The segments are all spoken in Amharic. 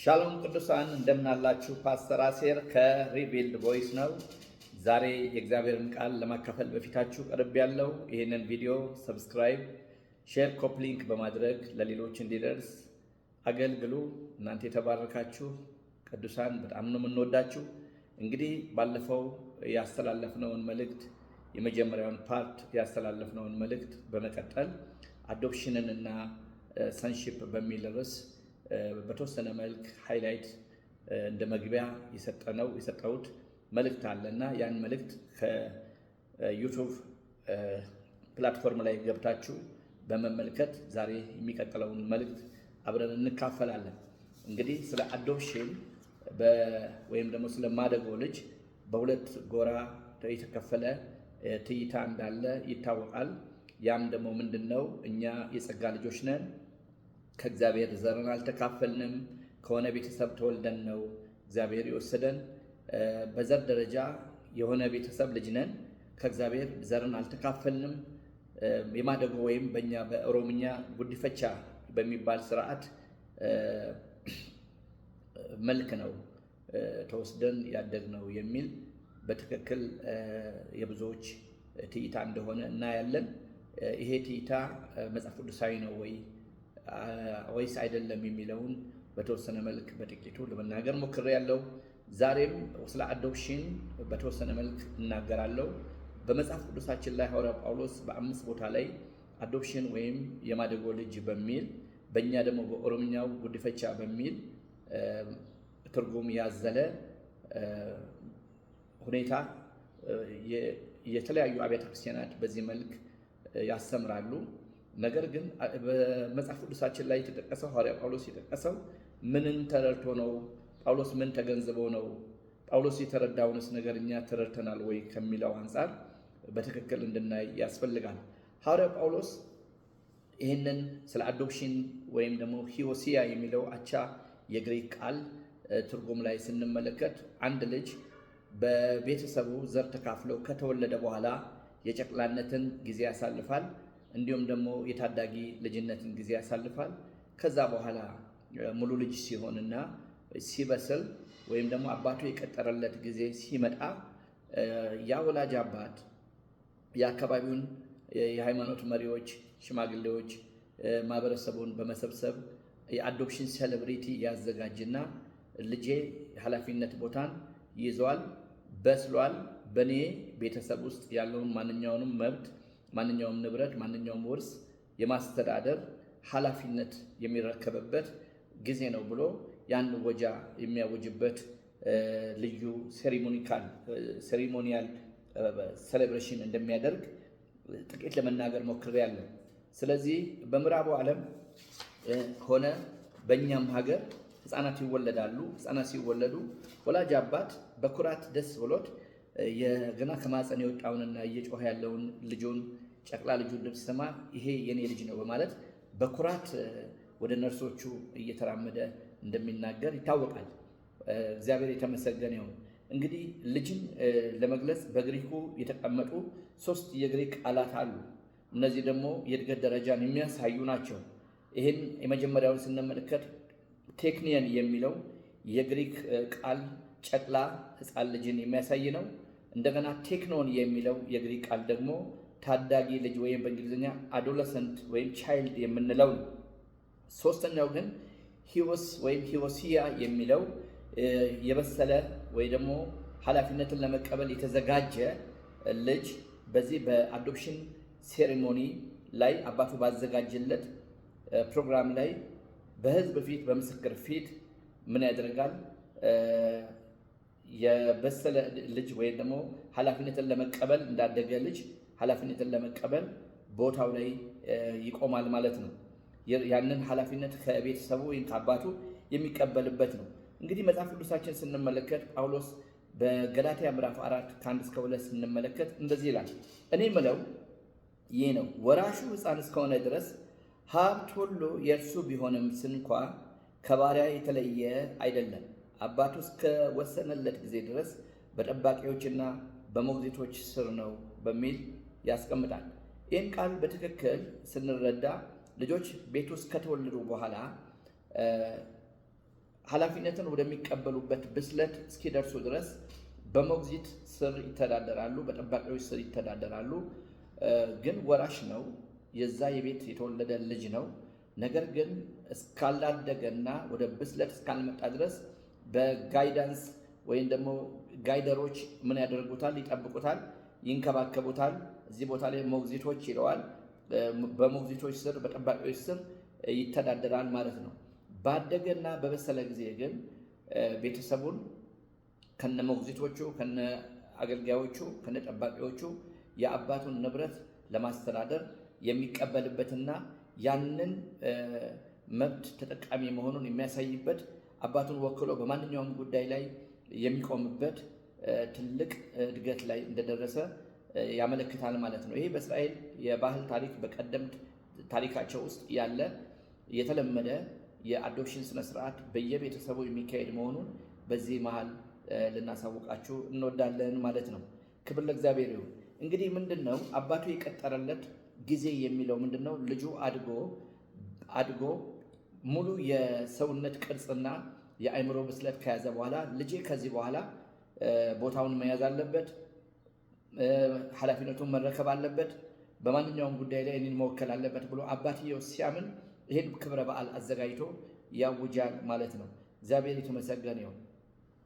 ሻሎም ቅዱሳን፣ እንደምናላችሁ። ፓስተር አሴር ከ Revealed Voice ነው። ዛሬ የእግዚአብሔርን ቃል ለማካፈል በፊታችሁ ቀርቤያለሁ። ይህንን ቪዲዮ subscribe፣ share፣ copy link በማድረግ ለሌሎች እንዲደርስ አገልግሉ። እናንተ የተባረካችሁ ቅዱሳን፣ በጣም ነው የምንወዳችሁ። እንግዲህ ባለፈው ያስተላለፍነውን መልእክት፣ የመጀመሪያውን part ያስተላለፍነውን መልእክት በመቀጠል adoption ን እና sonship በሚል ርዕስ በተወሰነ መልክ highlight እንደ መግቢያ የሰጠነው የሰጠሁት መልእክት አለ እና ያን መልእክት ከ YouTube platform ላይ ገብታችሁ በመመልከት ዛሬ የሚቀጥለውን መልእክት አብረን እንካፈላለን። እንግዲህ ስለ adoption ወይም ደግሞ ስለ ማደጎ ልጅ በሁለት ጎራ የተከፈለ ትይታ እንዳለ ይታወቃል። ያም ደግሞ ምንድን ነው? እኛ የጸጋ ልጆች ነን፣ ከእግዚአብሔር ዘርን አልተካፈልንም። ከሆነ ቤተሰብ ተወልደን ነው እግዚአብሔር የወሰደን። በዘር ደረጃ የሆነ ቤተሰብ ልጅ ነን። ከእግዚአብሔር ዘርን አልተካፈልንም። የማደጎ ወይም በእኛ በኦሮምኛ ጉዲፈቻ በሚባል ስርዓት መልክ ነው ተወስደን ያደግነው የሚል በትክክል የብዙዎች ትይታ እንደሆነ እናያለን። ይሄ ትይታ መጽሐፍ ቅዱሳዊ ነው ወይ ወይስ አይደለም የሚለውን በተወሰነ መልክ በጥቂቱ ለመናገር ሞክሬያለሁ። ዛሬም ስለ adoption በተወሰነ መልክ እናገራለሁ። በመጽሐፍ ቅዱሳችን ላይ ሐዋርያው ጳውሎስ በአምስት ቦታ ላይ adoption ወይም የማደጎ ልጅ በሚል፣ በእኛ ደግሞ በኦሮምኛው ጉዲፈቻ በሚል ትርጉም ያዘለ ሁኔታ የተለያዩ አብያተ ክርስቲያናት በዚህ መልክ ያስተምራሉ። ነገር ግን በመጽሐፍ ቅዱሳችን ላይ የተጠቀሰው፣ ሐዋርያ ጳውሎስ የጠቀሰው ምንን ተረድቶ ነው? ጳውሎስ ምን ተገንዝቦ ነው? ጳውሎስ የተረዳውንስ ነገር እኛ ተረድተናል ወይ ከሚለው አንጻር በትክክል እንድናይ ያስፈልጋል። ሐዋርያ ጳውሎስ ይህንን ስለ adoption ወይም ደግሞ ሂዮሲያ የሚለው አቻ የግሪክ ቃል ትርጉም ላይ ስንመለከት አንድ ልጅ በቤተሰቡ ዘር ተካፍሎ ከተወለደ በኋላ የጨቅላነትን ጊዜ ያሳልፋል። እንዲሁም ደግሞ የታዳጊ ልጅነትን ጊዜ ያሳልፋል። ከዛ በኋላ ሙሉ ልጅ ሲሆንና ሲበስል ወይም ደግሞ አባቱ የቀጠረለት ጊዜ ሲመጣ ያ ወላጅ አባት የአካባቢውን የሃይማኖት መሪዎች፣ ሽማግሌዎች፣ ማህበረሰቡን በመሰብሰብ የ adoption celebrity ያዘጋጅና ልጄ ኃላፊነት ቦታን ይዟል፣ በስሏል፣ በእኔ ቤተሰብ ውስጥ ያለውን ማንኛውንም መብት፣ ማንኛውም ንብረት፣ ማንኛውም ውርስ የማስተዳደር ኃላፊነት የሚረከብበት ጊዜ ነው ብሎ ያን እወጃ የሚያውጅበት ልዩ ceremonial celebration እንደሚያደርግ ጥቂት ለመናገር ሞክሬያለሁ። ስለዚህ በምዕራቡ ዓለም ሆነ በእኛም ሀገር ህፃናት ይወለዳሉ። ህፃናት ሲወለዱ ወላጅ አባት በኩራት ደስ ብሎት ገና ከማህፀን የወጣውንና እየጮኸ ያለውን ልጁን፣ ጨቅላ ልጁን ድምፅ ሲሰማ ይሄ የኔ ልጅ ነው በማለት በኩራት ወደ ነርሶቹ እየተራመደ እንደሚናገር ይታወቃል። እግዚአብሔር የተመሰገነ ይሁን። እንግዲህ ልጅን ለመግለጽ በግሪኩ የተቀመጡ ሶስት የግሪክ ቃላት አሉ። እነዚህ ደግሞ የእድገት ደረጃን የሚያሳዩ ናቸው። ይህን የመጀመሪያውን ስንመለከት ቴክኒየን የሚለው የግሪክ ቃል ጨቅላ ሕፃን ልጅን የሚያሳይ ነው። እንደገና ቴክኖን የሚለው የግሪክ ቃል ደግሞ ታዳጊ ልጅ ወይም በእንግሊዝኛ adolescent ወይም child የምንለው ነው። ሶስተኛው ግን ሂዮስ ወይም ሂዮሲያ የሚለው የበሰለ ወይ ደግሞ ኃላፊነትን ለመቀበል የተዘጋጀ ልጅ በዚህ በ adoption ceremony ላይ አባቱ ባዘጋጀለት ፕሮግራም ላይ በሕዝብ ፊት፣ በምስክር ፊት ምን ያደርጋል? የበሰለ ልጅ ወይም ደግሞ ኃላፊነትን ለመቀበል እንዳደገ ልጅ ኃላፊነትን ለመቀበል ቦታው ላይ ይቆማል ማለት ነው። ያንን ኃላፊነት ከቤተሰቡ ወይም ከአባቱ የሚቀበልበት ነው። እንግዲህ መጽሐፍ ቅዱሳችን ስንመለከት ጳውሎስ በገላትያ ምዕራፍ 4 ከ1 እስከ 2 ስንመለከት እንደዚህ ይላል። እኔ ምለው ይህ ነው፣ ወራሹ ሕፃን እስከሆነ ድረስ ሀብት ሁሉ የእርሱ ቢሆንም ስንኳ ከባሪያ የተለየ አይደለም። አባቱ እስከ ወሰነለት ጊዜ ድረስ በጠባቂዎችና በሞግዚቶች ስር ነው በሚል ያስቀምጣል። ይህን ቃል በትክክል ስንረዳ ልጆች ቤት ውስጥ ከተወለዱ በኋላ ኃላፊነትን ወደሚቀበሉበት ብስለት እስኪደርሱ ድረስ በሞግዚት ስር ይተዳደራሉ፣ በጠባቂዎች ስር ይተዳደራሉ። ግን ወራሽ ነው፣ የዛ የቤት የተወለደ ልጅ ነው። ነገር ግን እስካላደገና ወደ ብስለት እስካልመጣ ድረስ በ guidance ወይም ደግሞ guider ኦች ምን ያደርጉታል? ይጠብቁታል፣ ይንከባከቡታል። እዚህ ቦታ ላይ ሞግዚቶች ይለዋል። በሞግዚቶች ስር፣ በጠባቂዎች ስር ይተዳደራል ማለት ነው። ባደገና በበሰለ ጊዜ ግን ቤተሰቡን ከነ ሞግዚቶቹ፣ ከነ አገልጋዮቹ፣ ከነ ጠባቂዎቹ የአባቱን ንብረት ለማስተዳደር የሚቀበልበትና ያንን መብት ተጠቃሚ መሆኑን የሚያሳይበት፣ አባቱን ወክሎ በማንኛውም ጉዳይ ላይ የሚቆምበት ትልቅ እድገት ላይ እንደደረሰ ያመለክታል ማለት ነው። ይሄ በእስራኤል የባህል ታሪክ፣ በቀደምት ታሪካቸው ውስጥ ያለ የተለመደ የ adoption ስነስርዓት በየቤተሰቡ የሚካሄድ መሆኑን በዚህ መሃል ልናሳውቃችሁ እንወዳለን ማለት ነው። ክብር ለእግዚአብሔር ይሁን። እንግዲህ ምንድን ነው አባቱ የቀጠረለት ጊዜ የሚለው ምንድን ነው? ልጁ አድጎ አድጎ ሙሉ የሰውነት ቅርጽና የአእምሮ ብስለት ከያዘ በኋላ፣ ልጄ ከዚህ በኋላ ቦታውን መያዝ አለበት፣ ኃላፊነቱን መረከብ አለበት፣ በማንኛውም ጉዳይ ላይ እኔን መወከል አለበት ብሎ አባትየው ሲያምን ይህን ክብረ በዓል አዘጋጅቶ ያውጃል ማለት ነው። እግዚአብሔር የተመሰገነ ይሁን።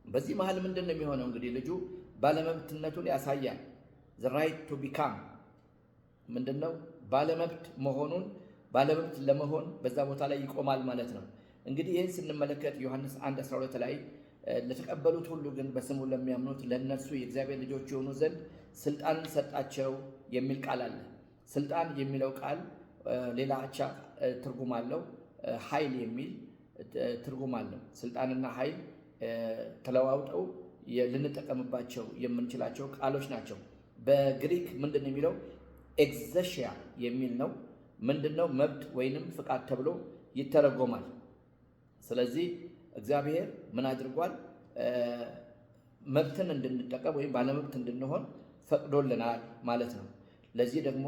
በዚህ መሀል ምንድን ነው የሚሆነው? እንግዲህ ልጁ ባለመብትነቱን ያሳያል። The right to become ምንድን ነው? ባለመብት መሆኑን፣ ባለመብት ለመሆን በዛ ቦታ ላይ ይቆማል ማለት ነው። እንግዲህ ይህን ስንመለከት ዮሐንስ 1 12 ላይ ለተቀበሉት ሁሉ ግን፣ በስሙ ለሚያምኑት ለእነርሱ የእግዚአብሔር ልጆች የሆኑ ዘንድ ስልጣንን ሰጣቸው የሚል ቃል አለ። ስልጣን የሚለው ቃል ሌላ አቻ ትርጉም አለው። ኃይል የሚል ትርጉም አለው። ስልጣንና ኃይል ተለዋውጠው ልንጠቀምባቸው የምንችላቸው ቃሎች ናቸው። በግሪክ ምንድን ነው የሚለው? Exousia የሚል ነው። ምንድን ነው? መብት ወይንም ፍቃድ ተብሎ ይተረጎማል። ስለዚህ እግዚአብሔር ምን አድርጓል? መብትን እንድንጠቀም ወይም ባለመብት እንድንሆን ፈቅዶልናል ማለት ነው። ለዚህ ደግሞ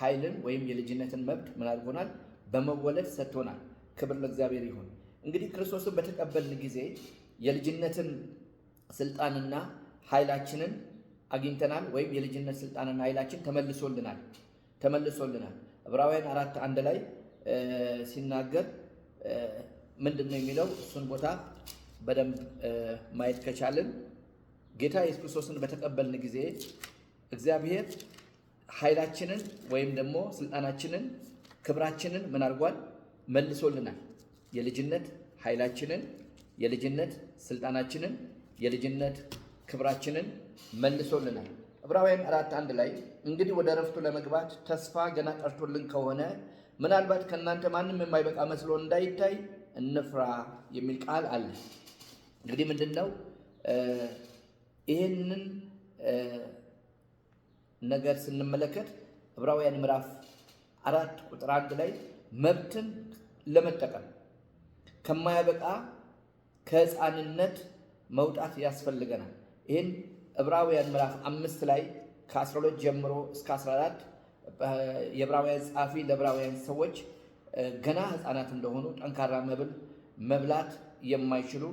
ኃይልን ወይም የልጅነትን መብት ምን አድርጎናል? በመወለድ ሰጥቶናል። ክብር ለእግዚአብሔር ይሁን። እንግዲህ ክርስቶስን በተቀበልን ጊዜ የልጅነትን ስልጣንና ኃይላችንን አግኝተናል፣ ወይም የልጅነት ስልጣንና ኃይላችን ተመልሶልናል። ዕብራውያን 4:1 ላይ ሲናገር ምንድን ነው የሚለው? እሱን ቦታ በደንብ ማየት ከቻልን፣ ጌታ ኢየሱስ ክርስቶስን በተቀበልን ጊዜ እግዚአብሔር ኃይላችንን ወይም ደግሞ ስልጣናችንን፣ ክብራችንን ምን አድርጓል? መልሶልናል። የልጅነት ኃይላችንን፣ የልጅነት ስልጣናችንን፣ የልጅነት ክብራችንን መልሶልናል። ዕብራውያን 4:1 ላይ እንግዲህ ወደ ዕረፍቱ ለመግባት ተስፋ ገና ቀርቶልን ከሆነ ምናልባት ከእናንተ ማንም የማይበቃ መስሎ እንዳይታይ እንፍራ የሚል ቃል አለ። እንግዲህ ምንድን ነው፣ ይህንን ነገር ስንመለከት ዕብራውያን ምዕራፍ 4 ቁጥር 1 ላይ መብትን ለመጠቀም ከማያበቃ ከሕፃንነት መውጣት ያስፈልገናል። ይህን ዕብራውያን ምዕራፍ 5 ላይ ከ12 ጀምሮ እስከ 14 የዕብራውያን ጸሐፊ ለዕብራውያን ሰዎች ገና ሕፃናት እንደሆኑ፣ ጠንካራ መብል መብላት የማይችሉ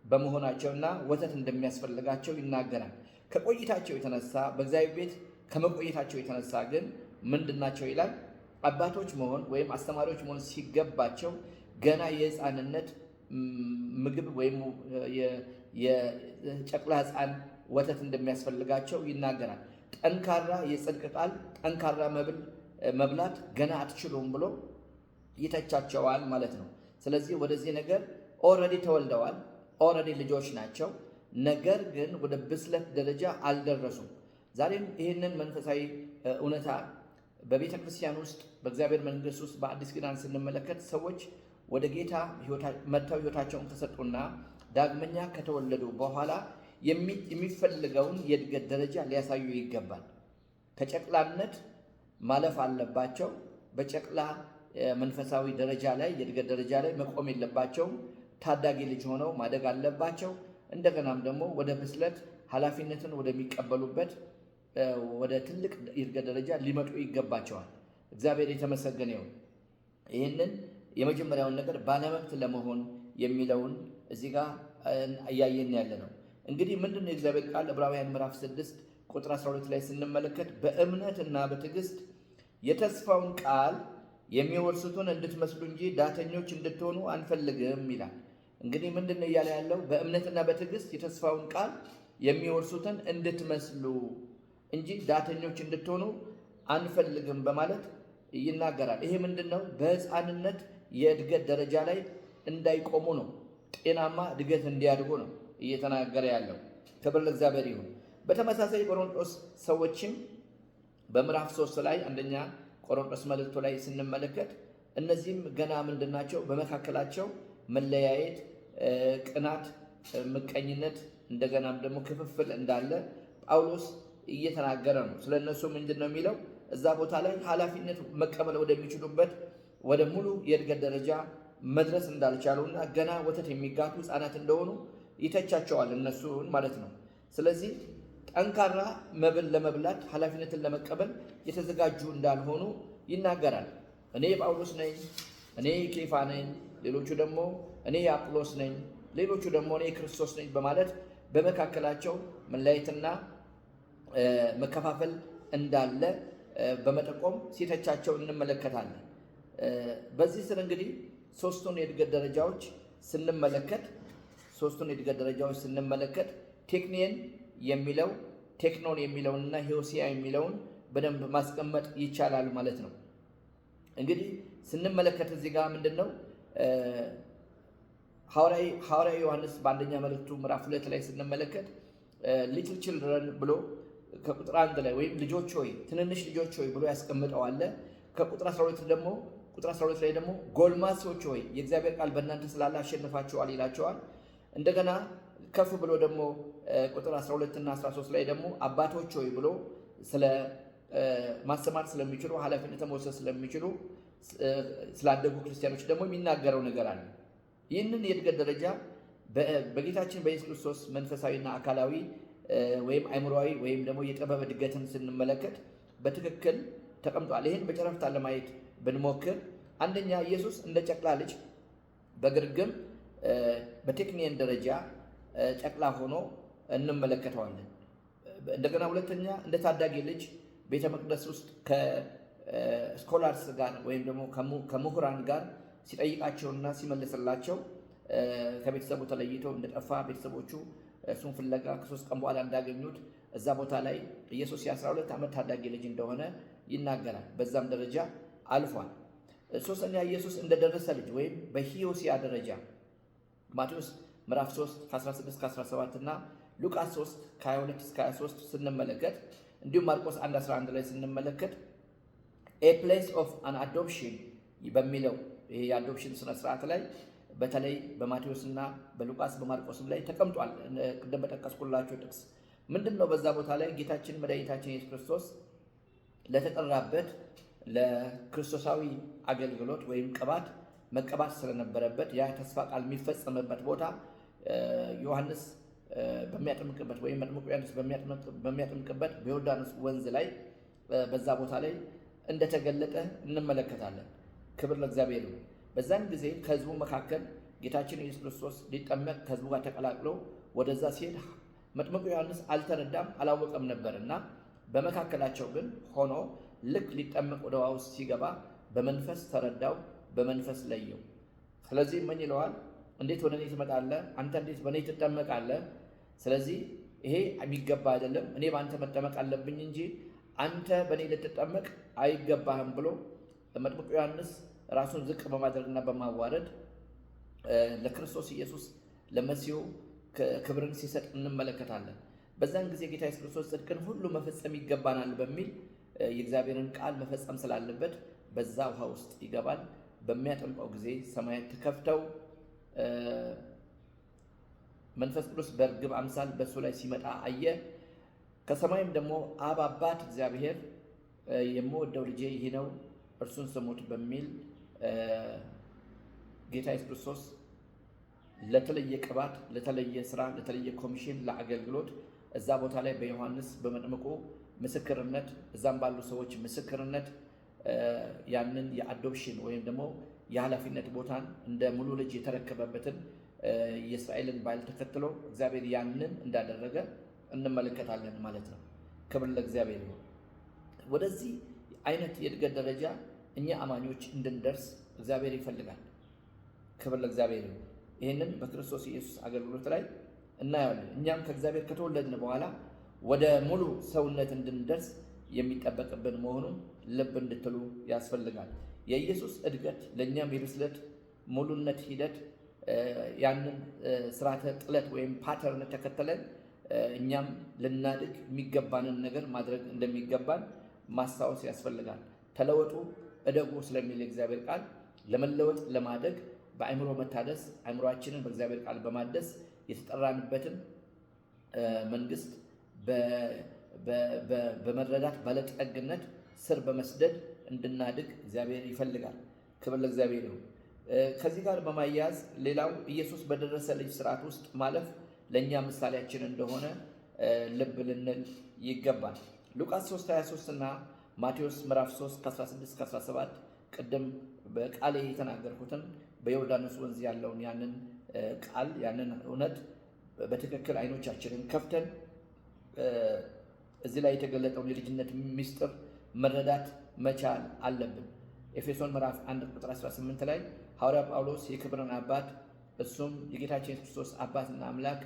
በመሆናቸውና ወተት እንደሚያስፈልጋቸው ይናገራል። ከቆይታቸው የተነሳ፣ በእግዚአብሔር ቤት ከመቆየታቸው የተነሳ ግን ምንድናቸው ይላል? አባቶች መሆን ወይም አስተማሪዎች መሆን ሲገባቸው ገና የሕፃንነት ምግብ ወይም የጨቅላ ሕፃን ወተት እንደሚያስፈልጋቸው ይናገራል። ጠንካራ የጽድቅ ቃል፣ ጠንካራ መብል መብላት ገና አትችሉም ብሎ ይተቻቸዋል ማለት ነው። ስለዚህ ወደዚህ ነገር already ተወልደዋል፣ already ልጆች ናቸው። ነገር ግን ወደ ብስለት ደረጃ አልደረሱም። ዛሬም ይህንን መንፈሳዊ እውነታ በቤተ ክርስቲያን ውስጥ፣ በእግዚአብሔር መንግሥት ውስጥ፣ በአዲስ ኪዳን ስንመለከት ሰዎች ወደ ጌታ መጥተው ሕይወታቸውን ከሰጡና ዳግመኛ ከተወለዱ በኋላ የሚፈልገውን የእድገት ደረጃ ሊያሳዩ ይገባል። ከጨቅላነት ማለፍ አለባቸው። በጨቅላ መንፈሳዊ ደረጃ ላይ፣ የእድገት ደረጃ ላይ መቆም የለባቸውም። ታዳጊ ልጅ ሆነው ማደግ አለባቸው። እንደገናም ደግሞ ወደ ብስለት፣ ኃላፊነትን ወደሚቀበሉበት ወደ ትልቅ የእድገት ደረጃ ሊመጡ ይገባቸዋል። እግዚአብሔር የተመሰገነ ይሁን። ይህንን የመጀመሪያውን ነገር ባለመብት ለመሆን የሚለውን እዚህ ጋር እያየን ያለ ነው። እንግዲህ ምንድን ነው የእግዚአብሔር ቃል ዕብራውያን ምዕራፍ 6 ቁጥር 12 ላይ ስንመለከት በእምነትና በትዕግስት የተስፋውን ቃል የሚወርሱትን እንድትመስሉ እንጂ ዳተኞች እንድትሆኑ አንፈልግም ይላል። እንግዲህ ምንድን ነው እያለ ያለው? በእምነትና በትዕግስት የተስፋውን ቃል የሚወርሱትን እንድትመስሉ እንጂ ዳተኞች እንድትሆኑ አንፈልግም በማለት ይናገራል። ይሄ ምንድን ነው? በሕፃንነት የእድገት ደረጃ ላይ እንዳይቆሙ ነው። ጤናማ እድገት እንዲያድጉ ነው እየተናገረ ያለው። ክብር ለእግዚአብሔር ይሁን። በተመሳሳይ ቆሮንቶስ ሰዎችም በምዕራፍ 3 ላይ፣ አንደኛ ቆሮንቶስ መልእክቱ ላይ ስንመለከት እነዚህም ገና ምንድን ናቸው? በመካከላቸው መለያየት፣ ቅናት፣ ምቀኝነት፣ እንደገናም ደግሞ ክፍፍል እንዳለ ጳውሎስ እየተናገረ ነው። ስለ እነሱ ምንድን ነው የሚለው? እዛ ቦታ ላይ ኃላፊነት መቀበል ወደሚችሉበት ወደ ሙሉ የእድገት ደረጃ መድረስ እንዳልቻሉ እና ገና ወተት የሚጋቱ ሕፃናት እንደሆኑ ይተቻቸዋል፣ እነሱን ማለት ነው። ስለዚህ ጠንካራ መብል ለመብላት፣ ኃላፊነትን ለመቀበል የተዘጋጁ እንዳልሆኑ ይናገራል። እኔ የጳውሎስ ነኝ፣ እኔ የኬፋ ነኝ፣ ሌሎቹ ደግሞ እኔ የአጵሎስ ነኝ፣ ሌሎቹ ደግሞ እኔ የክርስቶስ ነኝ በማለት በመካከላቸው መለያየትና መከፋፈል እንዳለ በመጠቆም ሲተቻቸው እንመለከታለን። በዚህ ስር እንግዲህ ሶስቱን የእድገት ደረጃዎች ስንመለከት ቴክኒየን የሚለው፣ ቴክኖን የሚለውንና ሂዮሲያ የሚለውን በደንብ ማስቀመጥ ይቻላል ማለት ነው። እንግዲህ ስንመለከት እዚህ ጋር ምንድን ነው፣ ሐዋርያ ዮሐንስ በአንደኛ መልእክቱ ምዕራፍ 2 ላይ ስንመለከት little children ብሎ ከቁጥር 1 ላይ ወይም ልጆች ሆይ፣ ትንንሽ ልጆች ሆይ ብሎ ያስቀምጠዋል። ከቁጥር 12 ደግሞ ቁጥር 12 ላይ ደግሞ ጎልማሶች ሆይ፣ የእግዚአብሔር ቃል በእናንተ ስላለ አሸንፋችኋል ይላቸዋል። እንደገና ከፍ ብሎ ደግሞ ቁጥር 12 እና 13 ላይ ደግሞ አባቶች ሆይ ብሎ ስለ ማስተማር ስለሚችሉ፣ ኃላፊነት መውሰድ ስለሚችሉ፣ ስላደጉ ክርስቲያኖች ደግሞ የሚናገረው ነገር አለ። ይህንን የእድገት ደረጃ በጌታችን በኢየሱስ ክርስቶስ መንፈሳዊና አካላዊ ወይም አእምሯዊ ወይም ደግሞ የጥበብ እድገትን ስንመለከት በትክክል ተቀምጧል። ይህን በጨረፍታ ለማየት ብንሞክር አንደኛ ኢየሱስ እንደ ጨቅላ ልጅ በግርግም በቴክኒየን ደረጃ ጨቅላ ሆኖ እንመለከተዋለን። እንደገና ሁለተኛ እንደ ታዳጊ ልጅ ቤተ መቅደስ ውስጥ ከ scholars ጋር ወይም ደግሞ ከምሁራን ጋር ሲጠይቃቸውና ሲመልስላቸው ከቤተሰቡ ተለይቶ እንደጠፋ፣ ቤተሰቦቹ እሱን ፍለጋ ከ3 ቀን በኋላ እንዳገኙት፣ እዛ ቦታ ላይ ኢየሱስ የ12 ዓመት ታዳጊ ልጅ እንደሆነ ይናገራል። በዛም ደረጃ አልፏል። ሶስተኛ ኢየሱስ እንደደረሰ ልጅ ወይም በሂዮሲያ ደረጃ ማቴዎስ ምዕራፍ 3 ከ16 17 እና ሉቃስ 3 ከ22 እስከ 23 ስንመለከት፣ እንዲሁም ማርቆስ 1 11 ላይ ስንመለከት a place of an adoption በሚለው ይሄ የ adoption ስነስርዓት ላይ በተለይ በማቴዎስ እና በሉቃስ በማርቆስም ላይ ተቀምጧል። ቅድም በጠቀስኩላችሁ ጥቅስ ምንድን ነው? በዛ ቦታ ላይ ጌታችን መድኃኒታችን ኢየሱስ ክርስቶስ ለተጠራበት ለክርስቶሳዊ አገልግሎት ወይም ቅባት መቀባት ስለነበረበት፣ ያ ተስፋ ቃል የሚፈጸምበት ቦታ ዮሐንስ በሚያጠምቅበት ወይም መጥምቁ ዮሐንስ በሚያጠምቅበት በዮርዳኖስ ወንዝ ላይ በዛ ቦታ ላይ እንደተገለጠ እንመለከታለን። ክብር ለእግዚአብሔር ይሁን። በዛን ጊዜ ከህዝቡ መካከል ጌታችን ኢየሱስ ክርስቶስ ሊጠመቅ ከህዝቡ ጋር ተቀላቅሎ ወደዛ ሲሄድ መጥምቁ ዮሐንስ አልተረዳም፣ አላወቀም ነበር እና በመካከላቸው ግን ሆኖ ልክ ሊጠመቅ ወደ ውሃ ውስጥ ሲገባ በመንፈስ ተረዳው፣ በመንፈስ ለየው። ስለዚህ ምን ይለዋል? እንዴት ወደ እኔ ትመጣለህ? አንተ እንዴት በእኔ ትጠመቃለህ? ስለዚህ ይሄ የሚገባ አይደለም። እኔ በአንተ መጠመቅ አለብኝ እንጂ አንተ በእኔ ልትጠመቅ አይገባህም ብሎ መጥምቁ ዮሐንስ ራሱን ዝቅ በማድረግና በማዋረድ ለክርስቶስ ኢየሱስ ለመሲሁ ክብርን ሲሰጥ እንመለከታለን። በዛን ጊዜ ጌታ ኢየሱስ ክርስቶስ ጽድቅን ሁሉ መፈጸም ይገባናል በሚል የእግዚአብሔርን ቃል መፈጸም ስላለበት በዛ ውሃ ውስጥ ይገባል። በሚያጠምቀው ጊዜ ሰማያት ተከፍተው መንፈስ ቅዱስ በእርግብ አምሳል በእሱ ላይ ሲመጣ አየ። ከሰማይም ደግሞ አብ አባት እግዚአብሔር የምወደው ልጄ ይህ ነው፣ እርሱን ስሙት በሚል ጌታ ኢየሱስ ክርስቶስ ለተለየ ቅባት፣ ለተለየ ስራ፣ ለተለየ ኮሚሽን፣ ለአገልግሎት እዛ ቦታ ላይ በዮሐንስ በመጥምቁ ምስክርነት፣ እዛም ባሉ ሰዎች ምስክርነት ያንን የ adoption ወይም ደግሞ የኃላፊነት ቦታን እንደ ሙሉ ልጅ የተረከበበትን የእስራኤልን ባህል ተከትሎ እግዚአብሔር ያንን እንዳደረገ እንመለከታለን ማለት ነው። ክብር ለእግዚአብሔር ይሁን። ወደዚህ አይነት የእድገት ደረጃ እኛ አማኞች እንድንደርስ እግዚአብሔር ይፈልጋል። ክብር ለእግዚአብሔር ይሁን። ይህንን በክርስቶስ ኢየሱስ አገልግሎት ላይ እናየዋለን። እኛም ከእግዚአብሔር ከተወለድን በኋላ ወደ ሙሉ ሰውነት እንድንደርስ የሚጠበቅብን መሆኑን ልብ እንድትሉ ያስፈልጋል። የኢየሱስ እድገት ለእኛም የብስለት ሙሉነት ሂደት ያንን ስርዓተ ጥለት ወይም pattern ተከትለን እኛም ልናድግ የሚገባንን ነገር ማድረግ እንደሚገባን ማስታወስ ያስፈልጋል። ተለወጡ እደጉ ስለሚል የእግዚአብሔር ቃል ለመለወጥ ለማደግ በአእምሮ መታደስ፣ አእምሮአችንን በእግዚአብሔር ቃል በማደስ የተጠራንበትን መንግስት በመረዳት ባለጠግነት ስር በመስደድ እንድናድግ እግዚአብሔር ይፈልጋል። ክብር ለእግዚአብሔር ይሁን። ከዚህ ጋር በማያያዝ ሌላው ኢየሱስ በደረሰ ልጅ ስርዓት ውስጥ ማለፍ ለእኛ ምሳሌያችን እንደሆነ ልብ ልንል ይገባል። ሉቃስ 3:23 እና ማቴዎስ ምዕራፍ 3 ከ16 17 ቅድም በቃሌ የተናገርኩትን በዮርዳኖስ ወንዝ ያለውን ያንን ቃል፣ ያንን እውነት በትክክል አይኖቻችንን ከፍተን እዚህ ላይ የተገለጠውን የልጅነት ምስጢር መረዳት መቻል አለብን። ኤፌሶን ምዕራፍ 1 ቁጥር 18 ላይ ሐዋርያ ጳውሎስ የክብርን አባት እሱም የጌታችን የሱስ ክርስቶስ አባትና አምላክ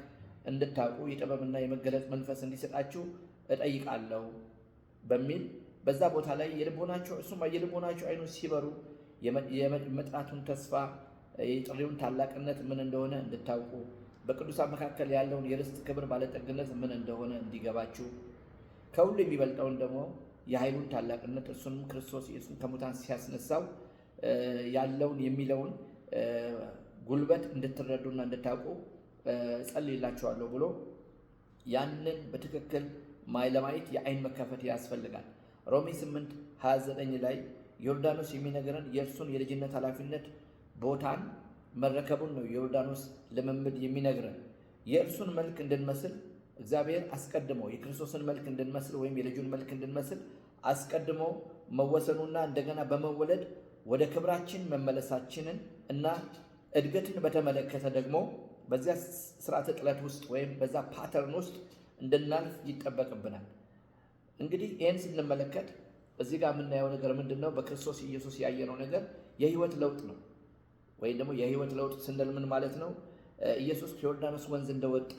እንድታውቁ የጥበብና የመገለጥ መንፈስ እንዲሰጣችሁ እጠይቃለሁ በሚል በዛ ቦታ ላይ የልቦናቸው እሱም የልቦናቸው አይኖች ሲበሩ የመጥራቱን ተስፋ የጥሪውን ታላቅነት ምን እንደሆነ እንድታውቁ፣ በቅዱሳን መካከል ያለውን የርስት ክብር ባለጠግነት ምን እንደሆነ እንዲገባችሁ፣ ከሁሉ የሚበልጠውን ደግሞ የኃይሉን ታላቅነት እርሱንም ክርስቶስ ኢየሱስን ከሙታን ሲያስነሳው ያለውን የሚለውን ጉልበት እንድትረዱና እንድታውቁ እጸልይላችኋለሁ ብሎ ያንን በትክክል ለማየት የአይን መከፈት ያስፈልጋል። ሮሜ 8 29 ላይ ዮርዳኖስ የሚነግረን የእርሱን የልጅነት ኃላፊነት ቦታን መረከቡን ነው። የዮርዳኖስ ልምምድ የሚነግረን የእርሱን መልክ እንድንመስል እግዚአብሔር አስቀድሞ የክርስቶስን መልክ እንድንመስል ወይም የልጁን መልክ እንድንመስል አስቀድሞ መወሰኑና እንደገና በመወለድ ወደ ክብራችን መመለሳችንን እና እድገትን በተመለከተ ደግሞ በዚያ ስርዓተ ጥለት ውስጥ ወይም በዛ pattern ውስጥ እንድናልፍ ይጠበቅብናል። እንግዲህ ይህን ስንመለከት እዚህ ጋር የምናየው ነገር ምንድን ነው? በክርስቶስ ኢየሱስ ያየነው ነገር የህይወት ለውጥ ነው። ወይም ደግሞ የህይወት ለውጥ ስንል ምን ማለት ነው? ኢየሱስ ከዮርዳኖስ ወንዝ እንደወጣ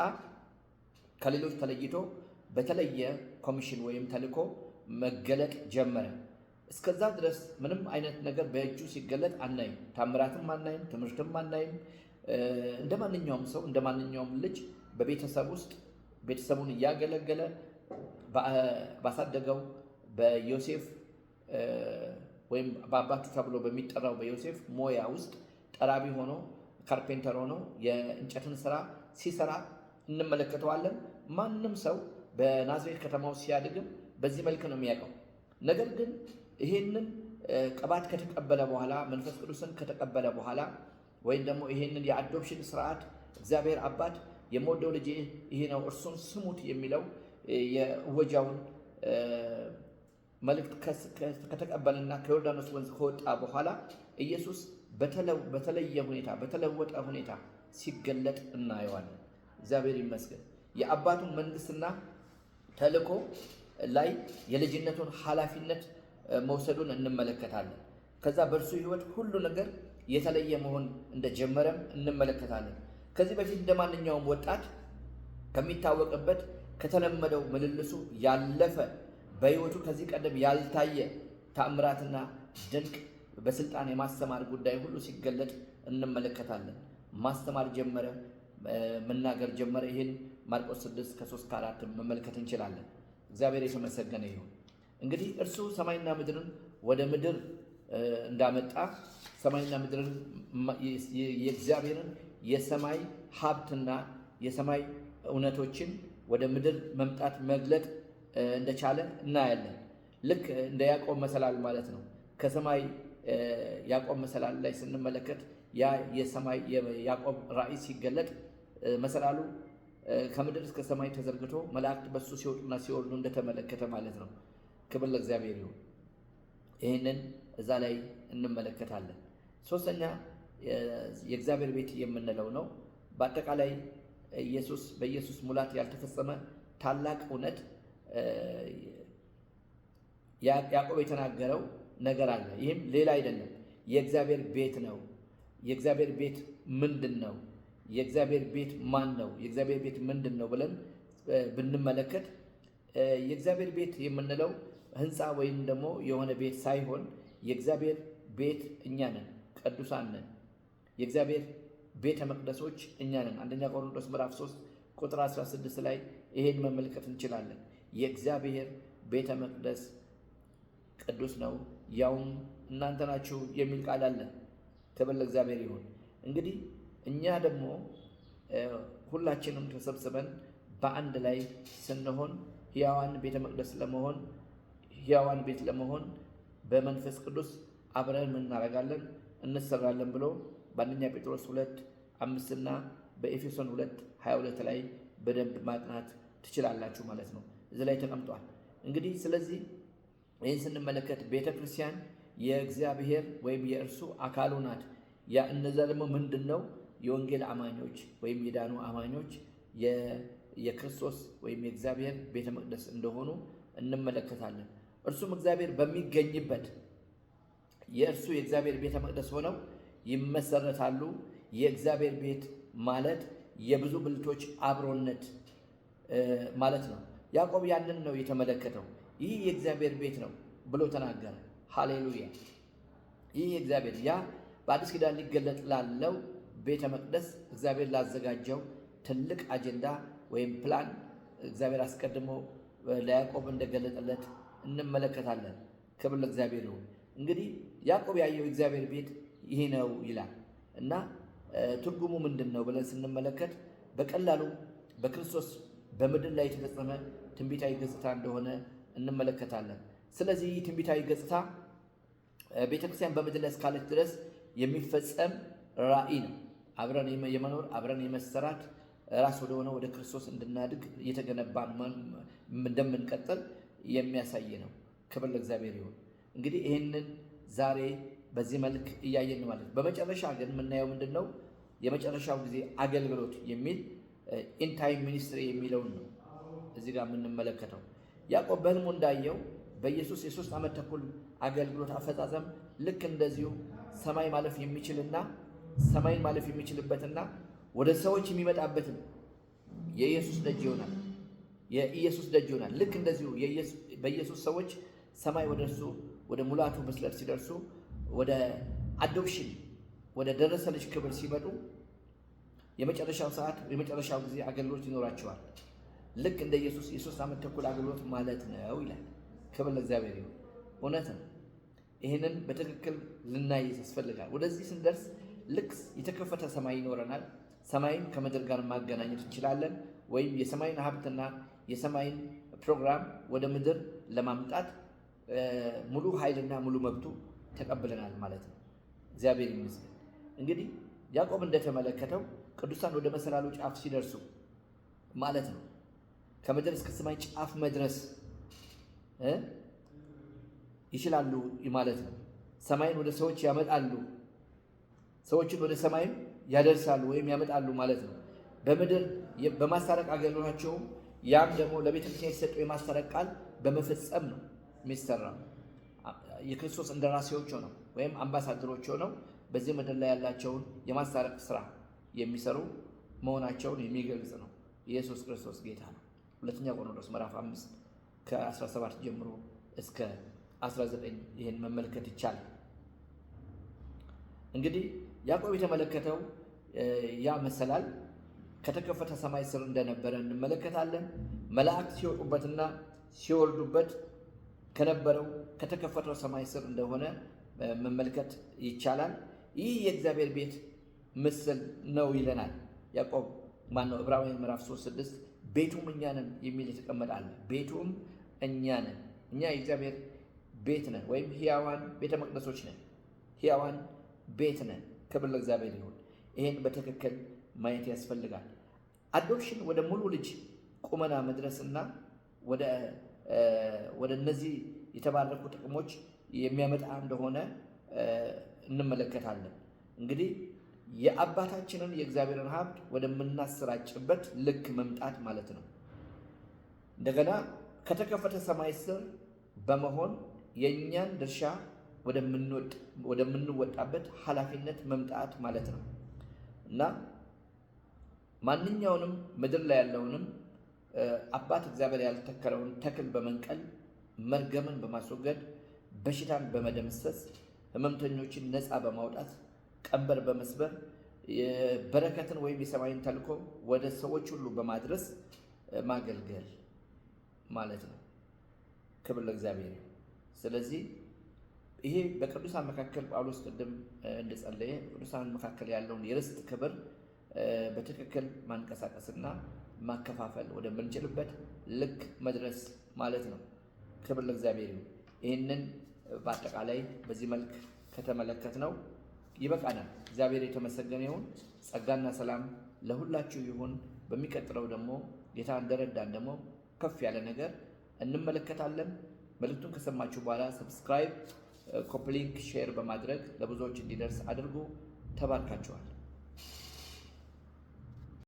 ከሌሎች ተለይቶ በተለየ ኮሚሽን ወይም ተልኮ መገለጥ ጀመረ። እስከዛ ድረስ ምንም አይነት ነገር በእጁ ሲገለጥ አናይም። ታምራትም አናይም፣ ትምህርትም አናይም። እንደ ማንኛውም ሰው፣ እንደ ማንኛውም ልጅ በቤተሰብ ውስጥ ቤተሰቡን እያገለገለ ባሳደገው በዮሴፍ ወይም በአባቱ ተብሎ በሚጠራው በዮሴፍ ሞያ ውስጥ ጠራቢ ሆኖ፣ carpenter ሆኖ የእንጨትን ስራ ሲሰራ እንመለከተዋለን። ማንም ሰው በናዝሬት ከተማው ሲያድግም በዚህ መልክ ነው የሚያውቀው። ነገር ግን ይሄንን ቅባት ከተቀበለ በኋላ፣ መንፈስ ቅዱስን ከተቀበለ በኋላ ወይም ደግሞ ይሄንን የ adoption ስርዓት እግዚአብሔር አባት የምወደው ልጄ ይሄ ነው እርሱን ስሙት የሚለው የእወጃውን መልእክት ከተቀበለና ከዮርዳኖስ ወንዝ ከወጣ በኋላ ኢየሱስ በተለየ ሁኔታ፣ በተለወጠ ሁኔታ ሲገለጥ እናየዋለን። እግዚአብሔር ይመስገን። የአባቱን መንግስትና ተልእኮ ላይ የልጅነቱን ኃላፊነት መውሰዱን እንመለከታለን። ከዛ በእርሱ ህይወት ሁሉ ነገር የተለየ መሆን እንደጀመረም እንመለከታለን። ከዚህ በፊት እንደ ማንኛውም ወጣት ከሚታወቅበት ከተለመደው ምልልሱ ያለፈ፣ በህይወቱ ከዚህ ቀደም ያልታየ ተአምራትና ድንቅ በስልጣን የማስተማር ጉዳይ ሁሉ ሲገለጥ እንመለከታለን። ማስተማር ጀመረ፣ መናገር ጀመረ። ይህን ማርቆስ 6 ከ3 ከ4 መመልከት እንችላለን። እግዚአብሔር የተመሰገነ ይሁን። እንግዲህ እርሱ ሰማይና ምድርን ወደ ምድር እንዳመጣ፣ ሰማይና ምድርን የእግዚአብሔርን የሰማይ ሀብትና የሰማይ እውነቶችን ወደ ምድር መምጣት መግለጥ እንደቻለ እናያለን። ልክ እንደ ያዕቆብ መሰላል ማለት ነው። ከሰማይ ያዕቆብ መሰላል ላይ ስንመለከት ያ የሰማይ የያዕቆብ ራእይ ሲገለጥ መሰላሉ ከምድር እስከ ሰማይ ተዘርግቶ መላእክት በሱ ሲወጡና ሲወርዱ እንደተመለከተ ማለት ነው። ክብር ለእግዚአብሔር ይሁን። ይህንን እዛ ላይ እንመለከታለን። ሶስተኛ የእግዚአብሔር ቤት የምንለው ነው። በአጠቃላይ ኢየሱስ በኢየሱስ ሙላት ያልተፈጸመ ታላቅ እውነት ያዕቆብ የተናገረው ነገር አለ። ይህም ሌላ አይደለም፣ የእግዚአብሔር ቤት ነው። የእግዚአብሔር ቤት ምንድን ነው? የእግዚአብሔር ቤት ማን ነው? የእግዚአብሔር ቤት ምንድን ነው ብለን ብንመለከት የእግዚአብሔር ቤት የምንለው ሕንፃ ወይም ደግሞ የሆነ ቤት ሳይሆን የእግዚአብሔር ቤት እኛ ነን፣ ቅዱሳን ነን። የእግዚአብሔር ቤተ መቅደሶች እኛ ነን። አንደኛ ቆሮንቶስ ምዕራፍ 3 ቁጥር 16 ላይ ይሄን መመልከት እንችላለን። የእግዚአብሔር ቤተ መቅደስ ቅዱስ ነው፣ ያውም እናንተ ናችሁ የሚል ቃል አለ። ክብር ለእግዚአብሔር ይሁን። እንግዲህ እኛ ደግሞ ሁላችንም ተሰብስበን በአንድ ላይ ስንሆን ሕያዋን ቤተ መቅደስ ለመሆን፣ ሕያዋን ቤት ለመሆን በመንፈስ ቅዱስ አብረን ምን እናደርጋለን? እንሰራለን ብሎ በአንደኛ ጴጥሮስ 2:5 እና በኤፌሶን 2:22 ላይ በደንብ ማጥናት ትችላላችሁ ማለት ነው። እዚህ ላይ ተቀምጧል። እንግዲህ ስለዚህ ይህን ስንመለከት ቤተ ክርስቲያን የእግዚአብሔር ወይም የእርሱ አካሉ ናት። ያ እነዛ ደግሞ ምንድን ነው? የወንጌል አማኞች ወይም የዳኑ አማኞች የክርስቶስ ወይም የእግዚአብሔር ቤተ መቅደስ እንደሆኑ እንመለከታለን። እርሱም እግዚአብሔር በሚገኝበት የእርሱ የእግዚአብሔር ቤተ መቅደስ ሆነው ይመሰረታሉ። የእግዚአብሔር ቤት ማለት የብዙ ብልቶች አብሮነት ማለት ነው። ያዕቆብ ያንን ነው የተመለከተው። ይህ የእግዚአብሔር ቤት ነው ብሎ ተናገረ። ሃሌሉያ! ይህ የእግዚአብሔር ያ በአዲስ ኪዳን ሊገለጥ ላለው ቤተ መቅደስ እግዚአብሔር ላዘጋጀው ትልቅ አጀንዳ ወይም ፕላን እግዚአብሔር አስቀድሞ ለያዕቆብ እንደገለጠለት እንመለከታለን። ክብር ለእግዚአብሔር ይሁን። እንግዲህ ያዕቆብ ያየው የእግዚአብሔር ቤት ይህ ነው ይላል እና ትርጉሙ ምንድን ነው ብለን ስንመለከት በቀላሉ በክርስቶስ በምድር ላይ የተፈጸመ ትንቢታዊ ገጽታ እንደሆነ እንመለከታለን። ስለዚህ ይህ ትንቢታዊ ገጽታ ቤተክርስቲያን በምድር ላይ እስካለች ድረስ የሚፈጸም ራእይ ነው። አብረን የመኖር፣ አብረን የመሰራት፣ ራስ ወደሆነ ወደ ክርስቶስ እንድናድግ እየተገነባን እንደምንቀጥል የሚያሳይ ነው። ክብር ለእግዚአብሔር ይሁን። እንግዲህ ይህንን ዛሬ በዚህ መልክ እያየን ማለት ነው። በመጨረሻ ግን የምናየው ምንድን ነው? የመጨረሻው ጊዜ አገልግሎት የሚል end time ministry የሚለውን ነው እዚህ ጋር የምንመለከተው። ያዕቆብ በህልሙ እንዳየው በኢየሱስ የ3 ዓመት ተኩል አገልግሎት አፈጻጸም ልክ እንደዚሁ ሰማይ ማለፍ የሚችልና ሰማይን ማለፍ የሚችልበትና ወደ ሰዎች የሚመጣበትም የኢየሱስ ደጅ ይሆናል። የኢየሱስ ደጅ ይሆናል። ልክ እንደዚሁ በኢየሱስ ሰዎች ሰማይ ወደ እርሱ ወደ ሙላቱ ብስለት ሲደርሱ፣ ወደ adoption ወደ ደረሰ ልጅ ክብር ሲመጡ የመጨረሻው ሰዓት የመጨረሻው ጊዜ አገልግሎት ይኖራቸዋል። ልክ እንደ ኢየሱስ የ3 ዓመት ተኩል አገልግሎት ማለት ነው ይላል። ክብር ለእግዚአብሔር ይሁን። እውነት ነው። ይህንን በትክክል ልናይ ያስፈልጋል። ወደዚህ ስንደርስ ልክ የተከፈተ ሰማይ ይኖረናል። ሰማይን ከምድር ጋር ማገናኘት እንችላለን። ወይም የሰማይን ሀብትና የሰማይን ፕሮግራም ወደ ምድር ለማምጣት ሙሉ ኃይልና ሙሉ መብቱ ተቀብለናል ማለት ነው። እግዚአብሔር ይመስገን። እንግዲህ ያዕቆብ እንደተመለከተው ቅዱሳን ወደ መሰላሉ ጫፍ ሲደርሱ ማለት ነው። ከምድር እስከ ሰማይ ጫፍ መድረስ ይችላሉ ማለት ነው። ሰማይን ወደ ሰዎች ያመጣሉ፣ ሰዎችን ወደ ሰማይም ያደርሳሉ ወይም ያመጣሉ ማለት ነው። በምድር በማስታረቅ አገልግሎታቸውም ያም ደግሞ ለቤተ ክርስቲያን የተሰጠው የማስታረቅ ቃል በመፈጸም ነው የሚሰራው። የክርስቶስ እንደራሴዎች ሆነው ወይም አምባሳደሮች ሆነው በዚህ ምድር ላይ ያላቸውን የማስታረቅ ስራ የሚሰሩ መሆናቸውን የሚገልጽ ነው። ኢየሱስ ክርስቶስ ጌታ ነው። ሁለተኛ ቆሮንቶስ ምዕራፍ 5 ከ17 ጀምሮ እስከ 19 ይህን መመልከት ይቻላል። እንግዲህ ያዕቆብ የተመለከተው ያ መሰላል ከተከፈተ ሰማይ ስር እንደነበረ እንመለከታለን። መላእክት ሲወጡበትና ሲወርዱበት ከነበረው ከተከፈተው ሰማይ ስር እንደሆነ መመልከት ይቻላል። ይህ የእግዚአብሔር ቤት ምስል ነው ይለናል ያዕቆብ፣ ማነው፣ ዕብራውያን ምዕራፍ 3 6 ቤቱም እኛ ነን የሚል የተቀመጠ አለ። ቤቱም እኛ ነን። እኛ የእግዚአብሔር ቤት ነን ወይም ሕያዋን ቤተ መቅደሶች ነን። ሕያዋን ቤት ነን። ክብር ለእግዚአብሔር ይሁን። ይህን በትክክል ማየት ያስፈልጋል። Adoption ወደ ሙሉ ልጅ ቁመና መድረስና ወደ እነዚህ የተባረኩ ጥቅሞች የሚያመጣ እንደሆነ እንመለከታለን። እንግዲህ የአባታችንን የእግዚአብሔርን ሀብት ወደምናሰራጭበት ልክ መምጣት ማለት ነው። እንደገና ከተከፈተ ሰማይ ስር በመሆን የእኛን ድርሻ ወደምንወጣበት ኃላፊነት መምጣት ማለት ነው። እና ማንኛውንም ምድር ላይ ያለውንም አባት እግዚአብሔር ያልተከለውን ተክል በመንቀል፣ መርገምን በማስወገድ፣ በሽታን በመደምሰስ፣ ህመምተኞችን ነፃ በማውጣት፣ ቀንበር በመስበር፣ በረከትን ወይም የሰማይን ተልእኮ ወደ ሰዎች ሁሉ በማድረስ ማገልገል ማለት ነው። ክብር ለእግዚአብሔር። ስለዚህ ይሄ በቅዱሳን መካከል ጳውሎስ ቅድም እንደጸለየ በቅዱሳን መካከል ያለውን የርስት ክብር በትክክል ማንቀሳቀስና ማከፋፈል ወደምንችልበት ልክ መድረስ ማለት ነው። ክብር ለእግዚአብሔር ይሁን። ይህንን በአጠቃላይ በዚህ መልክ ከተመለከትነው ይበቃናል። እግዚአብሔር የተመሰገነ ይሁን። ጸጋና ሰላም ለሁላችሁ ይሁን። በሚቀጥለው ደግሞ ጌታ እንደረዳን ደግሞ ከፍ ያለ ነገር እንመለከታለን። መልእክቱን ከሰማችሁ በኋላ subscribe፣ copy link፣ share በማድረግ ለብዙዎች እንዲደርስ አድርጉ። ተባርካችኋል።